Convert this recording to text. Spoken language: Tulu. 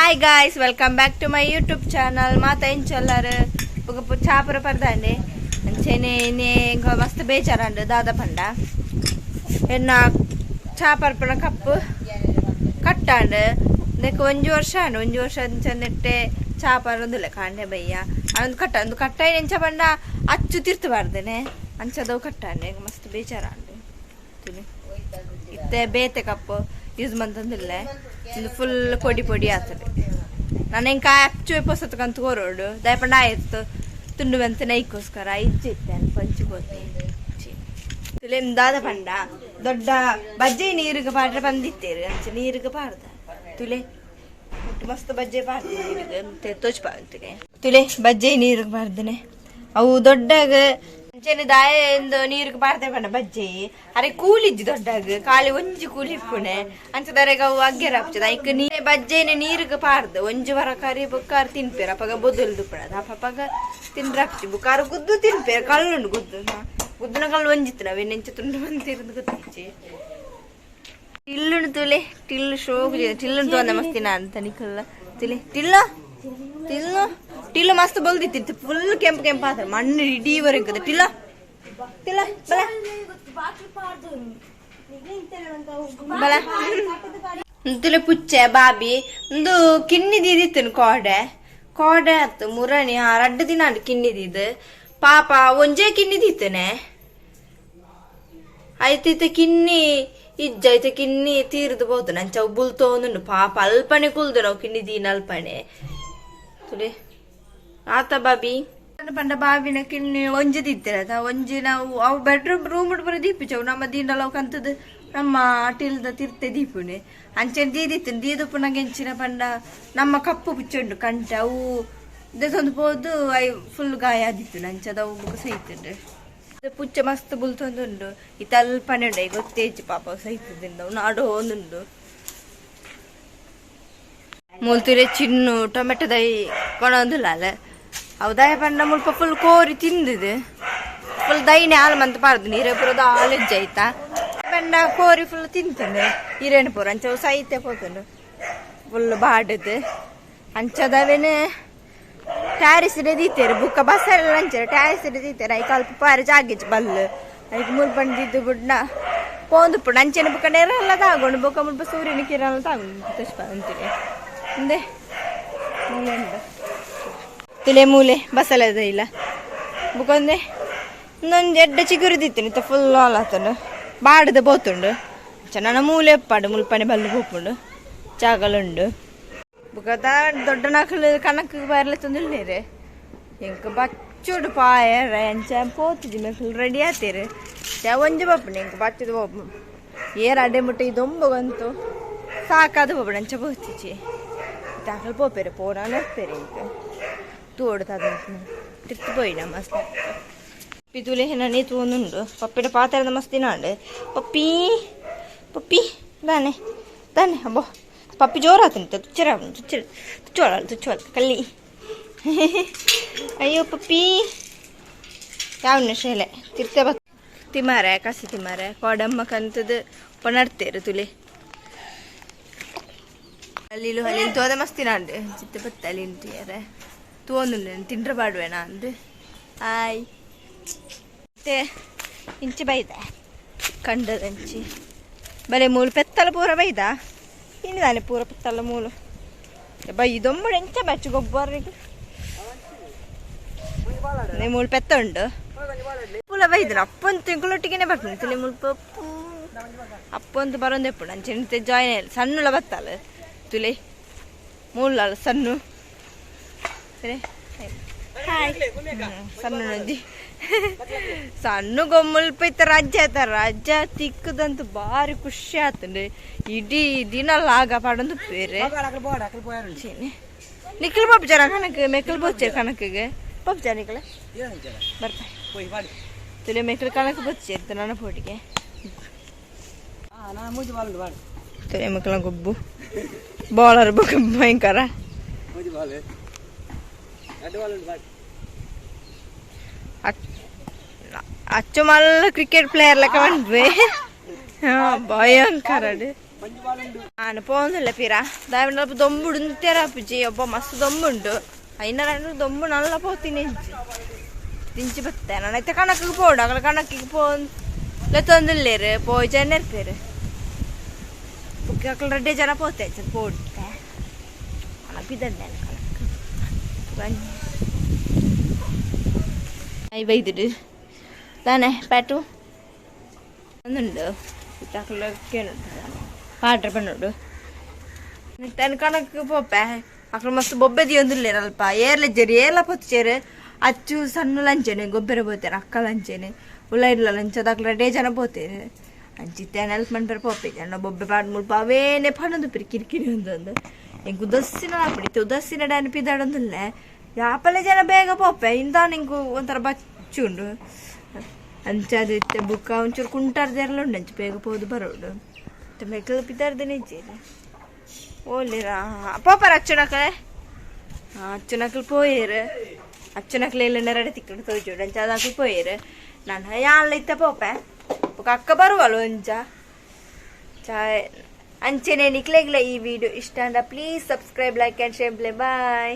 Hi guys, welcome back to my YouTube channel. ಮಾತ ಇಂಚೊಲ್ಲಾರು ಬೊಕ ಚಾಪುರ ಪರ್ದಾಂಡೆ ಅಂಚೆನೆ ನೇ ಮಸ್ತ್ ಬೇಜಾರಂಡು ದಾದ ಪಂಡ ಎನ್ನ ಚಾ ಪರ್ಪುನ ಕಪ್ಪು ಕಟ್ಟಾಂಡ್ ನೆಕ್ ಒಂಜಿ ವರ್ಷ ಆಂಡ್. ಒಂಜಿ ವರ್ಷ ಅಂಚ ನೆಟ್ಟೆ ಚಾ ಪರೊಂದುಲ್ಲೆ ಕಾಂಡೆ ಬಯ್ಯ. ಅಂದ್ ಕಟ್ಟ ಅಂದು ಕಟ್ಟಾಯಿನ ಎಂಚ ಪಂಡ ಅಚ್ಚು ತಿರ್ತು ಪಾಡ್ದೇನೆ. ಅಂಚದವು ಕಟ್ಟಾಂಡೆ ಮಸ್ತ್ ಬೇಜಾರಾಂಡ್. ತುಲಿ ಇತ್ತೆ ಬೇತೆ ಕಪ್ಪು ಯೂಸ್ ಮಂತೊಂದುಲ್ಲೆ. ಉಂದು ಫುಲ್ ಪೊಡಿ ಪೊಡಿ ಆತದೆ. ನಾನು ಎಂಕ ಅಚ್ಚು ಪೊಸತ್ಕಂತ ಕೊರೊಡು. ದಾಯೆ ಪಂಡ ಆಯ್ತು ತುಂಡು ಬಂತ ನೈಕೋಸ್ಕರ ಇಜ್ಜಿ ಇತ್ತೆ ಪಂಚಿ ಪೋತೆ. ತುಲೆ ದಾದ ಪಂಡ ದೊಡ್ಡ ಬಜ್ಜೆ ನೀರಿಗೆ ಪಾಡ್ರೆ ಬಂದಿತ್ತೇರು. ಅಂಚ ನೀರಿಗೆ ಪಾಡ್ದ ತುಲೆ ಮಸ್ತ್ ಬಜ್ಜೆ ಪಾಡ್ದೆ ನೀರಿಗೆ ತೋಚ್ಪಾಂತಿಗೆ. ತುಲೆ ಬಜ್ಜೆ ನೀರಿಗೆ ಪಾಡ್ದನೆ. ಅವು ದೊಡ್ಡಗ ಅಂಚನೆ ದಾಯ ಎಂದು ನೀರಿಗೆ ಪಾಡ್ದೆ ಪಂಡ ಬಜ್ಜೆ ಅರೆ ಕೂಲಿಜ್ಜಿ ದೊಡ್ಡಗ ಖಾಲಿ ಒಂಜಿ ಕೂಲಿ ಇಪ್ಪುಣೆ. ಅಂಚದರೆಗ ಅವು ಅಗ್ಗೆರ ಆಪ್ಚದ. ಐಕ್ ನೀ ಬಜ್ಜೆನೆ ನೀರಿಗೆ ಪಾಡ್ದು ಒಂಜಿ ವರ ಕರಿ ಬುಕ್ಕಾರ್ ತಿನ್ಪೇರು. ಅಪಗ ಬೊದಲು ದುಪ್ಪಣದ ಅಪಗ ತಿನ್ರಾಪ್ಚಿ. ಬುಕ್ಕಾರು ಗುದ್ದು ತಿನ್ಪೇರು. ಕಳ್ಳುಂಡು ಗುದ್ದು ಗುದ್ದುನ ಕಲ್ಲು ಒಂಜಿತ್ತು. ನಾವೇನೆಂಚ ತುಂಡು ಬಂತಿರೋದು ಗೊತ್ತಿಚ್ಚಿ. ಟಿಲ್ಲುಂಡು ತುಲೆ. ಟಿಲ್ಲು ಶೋಕು. ಟಿಲ್ಲುಂಡು ತೋಂದ ಮಸ್ತಿನ ಅಂತ ನಿಕಲ್ಲ. ತುಲೆ ಟಿಲ್ಲು ಟಿಲ್ಲು ಟಿಲ್ಲು ಮಸ್ತ್ ಬಲ್ದಿತ್ತು. ಫುಲ್ ಕೆಂಪು ಕೆಂಪು ಆತ. ಮಣ್ಣು ಇಡೀ ವರೆಗೆ. ಟಿಲ್ಲ ಟಿಲ್ಲ ಬಲ ಬಲ ತುಲೆ. ಪುಚ್ಚೆ ಬಾಬಿ ಒಂದು ಕಿನ್ನಿ ದೀದಿತ್ತನು. ಕೋಡೆ ಕೋಡೆ ಆತು ಮುರಣಿ ಆ ರಡ್ಡು ದಿನ ಆಂಡ್ ಕಿನ್ನಿ ದೀದ್. ಪಾಪ ಒಂಜೇ ಕಿನ್ನಿ ದೀತನೆ ಆಯ್ತಿತ್ತ ಕಿನ್ನಿ ಇಜ್ಜ. ಐತೆ ಕಿನ್ನಿ ತೀರ್ದು ಪೋತು. ನಂಚ ಅವು ಬುಲ್ತೋಂದುಂಡು. ಪಾಪ ಅಲ್ಪನೆ ಕುಲ್ದು ನಾವು ಕಿನ್ನಿ ದೀನ ಅಲ್ಪನೆ. ತುಲೆ ಆತ ಬಾಬಿ ಪಂಡ ಬಾಬಿನ ಕಿನ್ನಿ ಒಂಜಿ ದಿತ್ತಿರತ. ಒಂಜಿ ನಾವು ಅವು ಬೆಡ್ರೂಮ್ ರೂಮ್ ಪೂರ ದೀಪಿಚವು. ನಮ್ಮ ದೀಂಡಲ ಅವು ಕಂತದ ನಮ್ಮ ಟಿಲ್ದ ತಿರ್ತೆ ದೀಪುನೆ. ಅಂಚೆ ದೀದಿತ್ತು. ದೀದುಪ್ಪುನಗ ಎಂಚಿನ ಪಂಡ ನಮ್ಮ ಕಪ್ಪು ಪುಚ್ಚುಂಡು ಕಂಟ. ಅವು ದೆತೊಂದು ಪೋದು I full ಗಾಯ ಆದಿತ್ತು. ನಂಚದ ಅವು ಬುಕ್ಕ ಸೈತುಂಡು. ಪುಚ್ಚೆ ಮಸ್ತ್ ಬುಲ್ತೊಂದುಂಡು. ಇತ್ತೆ ಅಲ್ಪನೆ ಉಂಡು. ಈಗ ಗೊತ್ತೇಜ್ ಪಾಪ ಸೈತದಿಂದ ನಾಡೋ ಒಂದುಂಡು. ಮೂಲ್ತುರೆ ಚಿನ್ನು ಟೊಮೆಟೊ ದೈ ಕೊಣೊಂದುಲ್ಲ. ಅವು ದಾಯ ಪಂಡ ಮುಲ್ಪ ಫುಲ್ ಕೋರಿ ತಿಂದಿದೆ. ಫುಲ್ ದೈನೆ ಹಾಲು ಮಂತ ಪಾಡ್ದು ನೀರೆ ಪೂರ ದಾಲೆಜ್ಜ ಆಯ್ತಾ ಪಂಡ ಕೋರಿ ಫುಲ್ ತಿಂತಂಡೆ ಇರೇನು ಪೂರ. ಅಂಚ ಅವು ಸೈತೆ ಪೋತುಂಡು ಫುಲ್ ಬಾಡದು. ಅಂಚದವೇನೆ ಟ್ಯಾರಿಸ್ ದೀತೇರು. ಬುಕ್ಕ ಬಸ್ಸೆಲ್ಲ ಅಂಚೆ ಟ್ಯಾರಿಸ್ ದೀತೇರು. ಐಕ್ ಅಲ್ಪ ಪಾರೆ ಜಾಗೆಜ್ ಬಲ್ಲು. ಐಕ್ ಮುಲ್ಪ ದಿದ್ದು ಬುಡ್ನ ಪೋಂದು ಪುಂಡು. ಅಂಚೆನೆ ಬುಕ್ಕ ನೆರಲ್ಲ ತಾಗೊಂಡು. ಬೊಕ್ಕ ಮುಲ್ಪ ಸೂರ್ಯನ ಕಿರಣ ತಾಗೊಂಡು ತೋಚ್ಪ ಅಂತೀರಿ. ಇಂದೆ ಮೂಲೆ ಉಂಡು ತುಲೆ. ಮೂಲೆ ಬಸಲೆದ ಇಲ್ಲ. ಬುಕೊಂದೆ ಇನ್ನೊಂದು ಎಡ್ಡೆ ಚಿಗುರು ದಿತ್ತಿನಿ. ಫುಲ್ ಆತನು ಬಾಡದ ಪೋತುಂಡು. ಚೆನ್ನ ಮೂಲೆ ಪಾಡು ಮುಲ್ಪನೆ ಬಲ್ಲು ಪೋಪುಂಡು. ಜಾಗಲುಂಡು. ಬುಕ್ಕ ದೊಡ್ಡ ನಕಲು ಕಣಕ್ ಬರ್ಲೆ ತಂದುಲ್ಲೇರೆ. ಎಂಕ್ ಬಚ್ಚುಡು ಪಾಯರ ಎಂಚ ಪೋತುಜಿ. ಮೆಕ್ಲು ರೆಡಿ ಆತೀರು. ಒಂಜಿ ಪೋಪುಂಡು. ಎಂಕ್ ಬಚ್ಚುದು ಪೋಪು ಏರ್ ಅಡೆ ಮುಟ್ಟ ಇದೊಂಬಗಂತು ಸಾಕಾದ ಪೋಪುಂಡು. ಅಂಚ ಪೋತಿಚಿ ದಾಖಲು ಪೋಪೆರೆ ಪೋನಾನ ಹೋಗ್ತೇರೆ. ಎಂಕ್ ತೋಡು ತದ ತಿರ್ತು ಪೋಯಿನ ಮಸ್ತ್ ಪಿತುಲೆ ನನೆ ತೂಂದುಂಡು. ಪಪ್ಪಿಡ ಪಾತೆರದ ಮಸ್ತ್ ದಿನ ಉಂಡು. ಪಪ್ಪಿ ಪಪ್ಪಿ ದಾನೆ ದಾನೆ ಅಬ್ಬೋ ಪಪ್ಪಿ ಜೋರಾತಂತೆ. ತುಚ್ಚರ ತುಚ್ಚರ ತುಚ್ಚೋಳ ತುಚ್ಚೋಳ ಕಲ್ಲಿ. ಅಯ್ಯೋ ಪಪ್ಪಿ ಯಾವ ಶೇಲೆ ತಿರ್ತೆ ಬತ್ ತಿಮಾರೆ ಕಸಿ ತಿಮಾರೆ ಕೋಡಮ್ಮ ಕಂತದ ಪನಡ್ತೇರು. ತುಲೆ ಅಲ್ಲಿಲು ಅಲ್ಲಿ ತೋದ ಮಸ್ತ್ ಉಂಡು. ಚಿತ್ತ ಬತ್ತ ಅಲ್ಲಿ ತುಯರೆ ತೂವೊಂದುಂಡು. ತಿಂಡ್ರ ಪಾಡುವೆನಾ ಅಂದ್. ಆಯ್ ಮತ್ತೆ ಇಂಚಿ ಬೈದ ಕಂಡದಂಚಿ ಬಲೆ ಮೂಲು ಪೆತ್ತಲ ಪೂರ ಬೈದ ಇನ್ನಿದಾನೆ ಪೂರ ಪೆತ್ತಲ ಮೂಲು ಬೈ. ಇದೊಮ್ಮೆ ಎಂಚ ಬಚ್ಚು ಗೊಬ್ಬರ ಮೂಲು ಪೆತ್ತ ಉಂಡು ಪೂಲ ಬೈದ್ರ. ಅಪ್ಪಂತ ತಿಂಗಳೊಟ್ಟಿಗೆನೆ ಬರ್ತೀನಿ. ತಿಳಿ ಮುಲ್ಪ ಅಪ್ಪಂತ ಬರೋಂದು ಎಪ್ಪುಂಡು. ಅಂಚೆ ಜಾಯಿನ್ ಸಣ್ಣುಲ ಬತ್ತಾಲ. ತುಲೆ ಮೂಲ ಸಣ್ಣ. ಸರಿ ಹಾಯ್ ಸಣ್ಣ ನದಿ ಸಣ್ಣ ಗೊಮ್ಮಲ್ಪ ಇತ್ತ. ರಜ್ಜೆ ಆತ ರಜ್ಜೆ ತಿಕ್ಕದಂತ ಬಾರಿ ಖುಷಿ ಆತಂಡು. ಇಡೀ ದಿನ ಲಾಗ ಪಾಡೊಂದು ಬೇರೆ ನಿಖಿಲ್ ಪಪ್ಚಾರ ಕಣಕ್ ಮೆಕ್ಕಲ್ ಬೊಚ್ಚೆ ಕಣಕ್ಕಿಗೆ ಪಪ್ಚಾರ ನಿಖಲ ಬರ್ತಾ ತುಲೆ ಮೆಕ್ಕಲ್ ಕಣಕ್ ಬೊಚ್ಚೆ ಇರ್ತ ನನ್ನ ಫೋಟಿಗೆ. ತುಲೆ ಮಕ್ಕಳ ಗೊಬ್ಬು ಬಾಲರ್ ಬೊಕ್ಕ ಭಯಂಕರ. ಅಚ್ಚು ಮಲ್ಲ ಕ್ರಿಕೆಟ್ ಪ್ಲೇಯರ್ ಲೆಕ್ಕ ಬಂದ್ವಿ. ಭಯಂಕರ. ಆನ್ ಪೋಂದುಲ್ಲ ಪಿರ. ದಾಯೆ ದೊಂಬುಡು ಉಂತೆರ ಆಪುಜಿ. ಒಬ್ಬ ಮಸ್ತ್ ದೊಂಬುಂಡು. ಐನ ದೊಂಬು ನಲ್ಲ ಪೋತೀನಿ ಇಂಚಿ ದಿಂಚಿ ಬತ್ತೆ. ನಾನು ಐತೆ ಕಣಕ್ಕಿಗೆ ಪೋಡು. ಅಗಲ ಕಣಕ್ಕಿಗೆ ಪೋನ್ ಲೆತ್ತೊಂದುಲ್ಲೇರು ಪೋಯಿ ಜನ ಇರ್ಪೇರು. ಬೊಕ್ಕ ಅಕಲ್ ರಡ್ಡೆ ಜನ ಪೋತೆ ಅಂಚ ಪೋಡ್ತೆ ಪಿದಡ್ಡೆ ಕಣಕ್ ಬನ್ನಿ. I ಬೈದಿಡು ತಾನೆ ಪ್ಯಾಟು ಒಂದುಂಡು. ಅಕಲ್ ಪಾಡ್ರೆ ಪನ್ನೋಡು ತನ್ನ ಕಣಕ್ ಪೋಪೆ. ಅಕಲ್ ಮಸ್ತ್ ಬೊಬ್ಬೆ ದಿಯೊಂದುಲ್ಲೇರು ಅಲ್ಪ. ಏರ್ಲೆಜ್ಜೆರ್, ಏರ್ಲ ಪೊತ್ಚೇರು. ಅಚ್ಚು ಸಣ್ಣ ಲಂಚೆನೆ ಗೊಬ್ಬರ ಪೋತೇರು, ಅಕ್ಕ ಲಂಚೆನೆ ಉಲ್ಲ ಇರ್ಲ ಲಂಚದ. ಅಕ್ಲ ರಡ್ಡೆ ಜನ ಪೋತೇರು. ಅಂಚಿತ್ತೆ ಹೆಲ್ಪ್ ಮನ್ಪೆರೆ ಪೋಪೆ. ಜನ ಬೊಬ್ಬೆ ಪಾಡ್ ಮುಲ್ಪ ಅವೇನೆ ಪನೊಂದು ಕಿರಿಕಿರಿ ಒಂದೊಂದು. ಎಂಕ್ ಉದಾಸೀನ ಆಪುಂಡು. ಉದಾಸೀನ ಡ್ಯಾನ್ ಪಿದಾಡೊಂದುಲ್ಲೆ. ಯಾಪಲೆ ಜನ ಬೇಗ ಪೋಪೆ. ಇಂದಾನ ಎಂಕ್ ಒಂಥರ ಬಚ್ಚುಂಡು. ಅಂಚಾದ್ ಇತ್ತೆ ಬುಕ್ಕ ಒಂಚೂರು ಕುಂಟಾರ್ದೆರ್ಲ ಉಂಡು. ಅಂಚ ಬೇಗ ಪೋದು ಬರೋಡು. ಮೆಕ್ಕಲು ಪಿದಾರ್ದನೆ ಇಜ್ಜೆರ್. ಓಲೇರಾ ಪೋಪರ ಅಚ್ಚುನಕಲೆ? ಅಚ್ಚುನಕಲ್ ಪೋಯೆರ್. ಅಚ್ಚುನಕ್ಲೆ ಇಲ್ಲ ನೆರಡೆ ತಿಕ್ಕಡು ತೋಜೋಡು. ಅಂಚ ಅದಾಕಲ್ ಪೋಯೆರ್. ನಾನು ಯಾನ್ಲ ಇತ್ತೆ ಪೋಪೆ. ಬೊಕ ಅಕ್ಕ ಬರುವಳು ಒಂಜ ಚಾಯ್. ಅಂಚೆನೆ ನಿಕ್ಲೆಗ್ಲ ಈ ವಿಡಿಯೋ ಇಷ್ಟ ಅಂಡ please subscribe, like and share. Bye.